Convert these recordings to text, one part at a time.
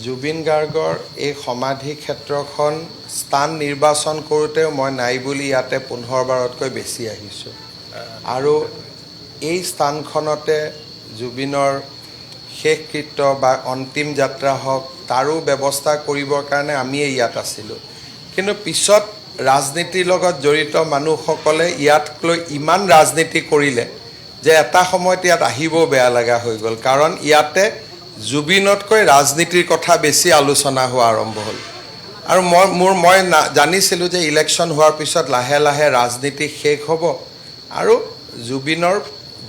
জুবিন গাৰ্গৰ এই সমাধি ক্ষেত্ৰখন স্থান নিৰ্বাচন কৰোঁতেও মই নাই বুলি ইয়াতে 15 বাৰতকৈ বেছি আহিছোঁ আৰু এই স্থানখনতে জুবিনৰ শেষকৃত্য বা অন্তিম যাত্ৰা হওক, তাৰো ব্যৱস্থা কৰিবৰ কাৰণে আমিয়ে ইয়াত আছিলোঁ। কিন্তু পিছত ৰাজনীতিৰ লগত জড়িত মানুহসকলে ইয়াক লৈ ইমান ৰাজনীতি কৰিলে যে এটা সময়ত ইয়াত আহিবও বেয়া লগা হৈ গ'ল, কাৰণ ইয়াতে জুবিনতকৈ ৰাজনীতিৰ কথা বেছি আলোচনা হোৱা আৰম্ভ হ'ল। আৰু মই জানিছিলোঁ যে ইলেকশ্যন হোৱাৰ পিছত লাহে লাহে ৰাজনীতি শেষ হ'ব আৰু জুবিনৰ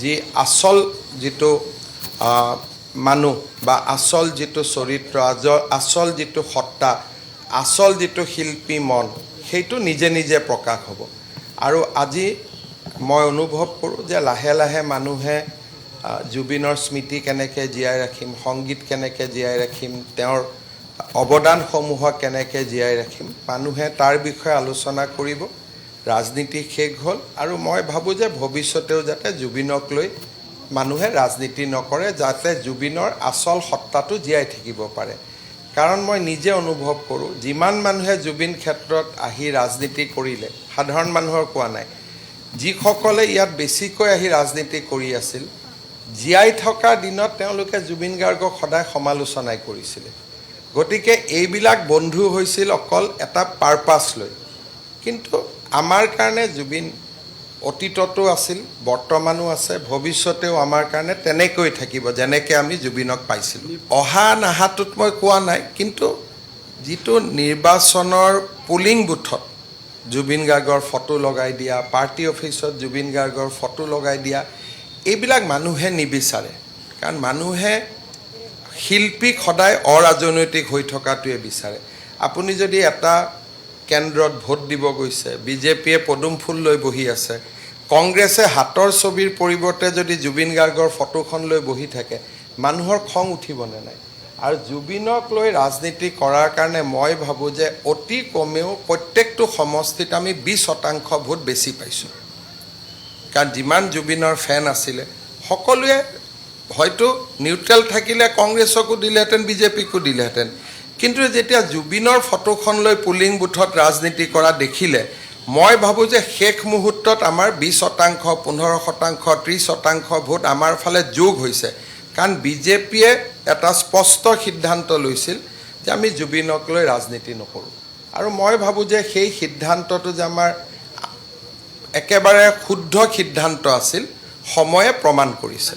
যি আচল যিটো মানুহ বা আচল যিটো চৰিত্ৰ, আচল যিটো সত্তা, আচল যিটো শিল্পী মন, সেইটো নিজে নিজে প্ৰকাশ হ'ব। আৰু আজি মই অনুভৱ কৰোঁ যে লাহে লাহে মানুহে জুবিনৰ স্মৃতি কেনেকৈ জীয়াই ৰাখিম, সংগীত কেনেকৈ জীয়াই ৰাখিম, তেওঁৰ অৱদানসমূহক কেনেকৈ জীয়াই ৰাখিম, মানুহে তাৰ বিষয়ে আলোচনা কৰিব। ৰাজনীতি শেষ হ'ল আৰু মই ভাবোঁ যে ভৱিষ্যতেও যাতে জুবিনক লৈ মানুহে ৰাজনীতি নকৰে, যাতে জুবিনৰ আচল সত্তাটো জীয়াই থাকিব পাৰে। কাৰণ মই নিজে অনুভৱ কৰোঁ, যিমান মানুহে জুবিন ক্ষেত্ৰত আহি ৰাজনীতি কৰিলে, সাধাৰণ মানুহৰ কোৱা নাই, যিসকলে ইয়াত বেছিকৈ আহি ৰাজনীতি কৰি আছিল, জীয়াই থকা দিনত তেওঁলোকে জুবিন গাৰ্গক সদায় সমালোচনাই কৰিছিলে। গতিকে এইবিলাক বন্ধু হৈছিল অকল এটা পাৰপাছ লৈ। কিন্তু আমাৰ কাৰণে জুবিন অতীততো আছিল, বৰ্তমানো আছে, ভৱিষ্যতেও আমাৰ কাৰণে তেনেকৈ থাকিব, যেনেকৈ আমি জুবিনক পাইছিলোঁ। অহা নাহাটোত মই কোৱা নাই, কিন্তু যিটো নিৰ্বাচনৰ পুলিং বুথত জুবিন গাৰ্গৰ ফটো লগাই দিয়া, পাৰ্টি অফিচত জুবিন গাৰ্গৰ ফটো লগাই দিয়া, এইবিলাক মানুহে নিবিচাৰে। কাৰণ মানুহে শিল্পীক সদায় অৰাজনৈতিক হৈ থকাটোৱে বিচাৰে। আপুনি যদি এটা কেন্দ্ৰত ভোট দিব গৈছে, বিজেপিয়ে পদুম ফুল লৈ বহি আছে, কংগ্ৰেছে হাতৰ ছবিৰ পৰিৱৰ্তে যদি জুবিন গাৰ্গৰ ফটোখন লৈ বহি থাকে, মানুহৰ খং উঠিবনে নাই? আৰু জুবিনক লৈ ৰাজনীতি কৰাৰ কাৰণে মই ভাবোঁ যে অতি কমেও প্ৰত্যেকটো সমষ্টিত আমি 20% ভোট বেছি পাইছোঁ। কাৰণ যিমান জুবিনৰ ফেন আছিলে, সকলোৱে হয়তো নিউট্ৰেল থাকিলে কংগ্ৰেছকো দিলেহেঁতেন, বিজেপিকো দিলেহেঁতেন। কিন্তু যেতিয়া জুবিনৰ ফটোখন লৈ পুলিং বুথত ৰাজনীতি কৰা দেখিলে, মই ভাবোঁ যে শেষ মুহূৰ্তত আমাৰ 20%, 15%, 30% ভোট আমাৰ ফালে যোগ হৈছে। কাৰণ বিজেপিয়ে এটা স্পষ্ট সিদ্ধান্ত লৈছিল যে আমি জুবিনক লৈ ৰাজনীতি নকৰোঁ। আৰু মই ভাবোঁ যে সেই সিদ্ধান্তটো যে আমাৰ একেবাৰে শুদ্ধ সিদ্ধান্ত আছিল, সময়ে প্ৰমাণ কৰিছে।